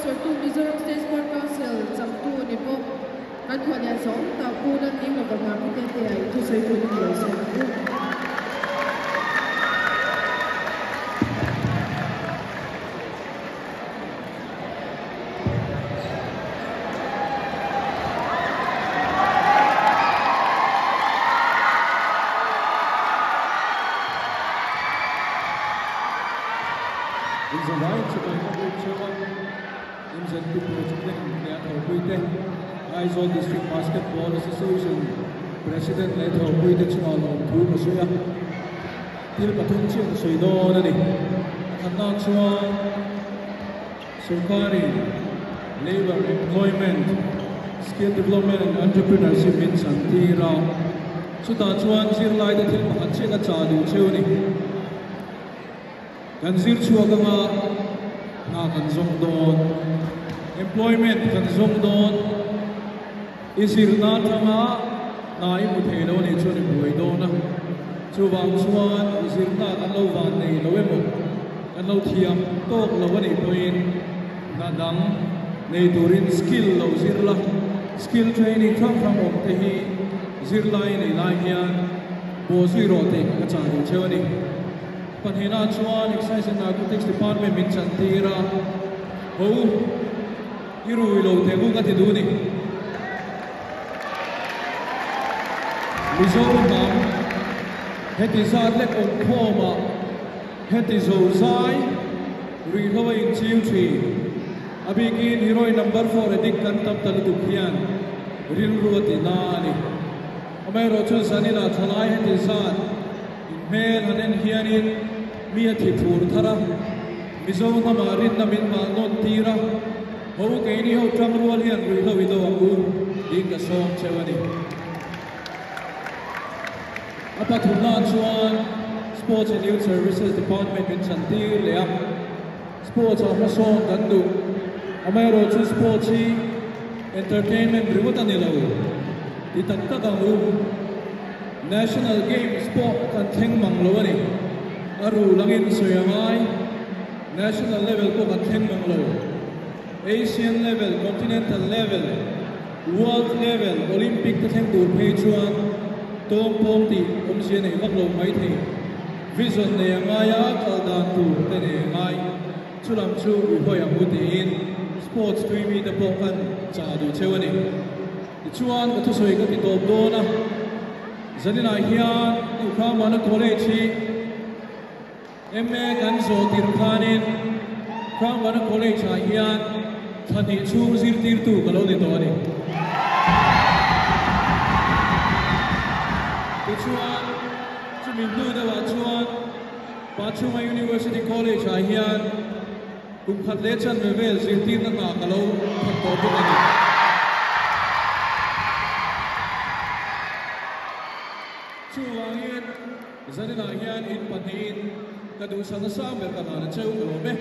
Sponsor tu Mizoram State Sport Council changtu ni bawk kan khuahlian zawng tak Pu Lalnimlova Hmarpute te ah i thusawi tur in lo sawi ang u. Inzawai chibai ka buk cheu a, MZP President leh a thawhpuite, Aizawl District Basketball Association President leh thawhpuite chungah lawmthu ka sawi a. Thil pathum chiah ka sawi dawn a ni. Pakhatna chuan sorkarin Labour Employment, Skill Development and Entrepreneurship min chan tir a, chutah chuan zirlaite thil pakhat chiah ka chah duh cheu a ni. Kan zir chhuak anga hna kan zawng dawn, employment kan zawng dawn, i zirna atanga hna i hmu thei lo anih chuan i buai dawn a, chuvang chuan i zirna kan lo van nei lo emaw, kan lo thiam tawk lo anih pawhin hna dang nei turin skill lo zir la, skill training hrang hrang awm te hi zirlai nei lai hian bawhzui rawh tih ka chah duh cheu a ni. Pahnihna chuan Excise and Narcotics Department min chantir a, Ho, i rui lo teh ku ka ti duh ni. Mizo hnam heti zat lek awm khawmah heti zo zai ruihhlo a inchiu thin. A bikin heroin number 4 addict kan tam ta lutuk hian rilru a ti na a ni. Amaherawhchu zaninah thalai heti zat Inhmel han en hianin mi a thi phur thar a, Mizo hnamah rinna min mah nawn tir a, ho keini ho tang rual hian ruihhlo i do ang u tiin ka sawm cheu a ni. A pathumna chuan Sports and Youth Services Department min chhan tir leh a, Sports ah hmasawn kan duh, amaherawhchu sports hi entertainment ringawt a ni lo ti tak tak ang u. National Games pawh kan thleng mang lo a ni. A ru langin sawi a ngai. National level pawh kan thleng mang lo. Asian level, Continental level, World level, Olympic te thleng tur phei chuan tawng pawng tih awmzia neih vak lo mai thei. Vision nei a ngai a, kal dan tur te nei a ngai. Chulam chu i hawi ang u tiin sports tui mite pawh kan chah duh cheu a ni. Tichuan ka thusawi ka ti tawp dawn a, zaninah hian Ukrahmana College hi MA kan zawh tirh khanin Ukrahmana College ah hian thla hnih chhung zirtirtu ka lo ni tawh a ni. Tichuan chumi hnu deuhah chuan Pachhunga University College ah hian Kum khat leh chanve vel zirtirna hna ka lo thawk tawh bawk a ni. Chuvangin zaninah hian in pahnihin ka duhsakna sang ber ka hlan a cheu ka lawm e.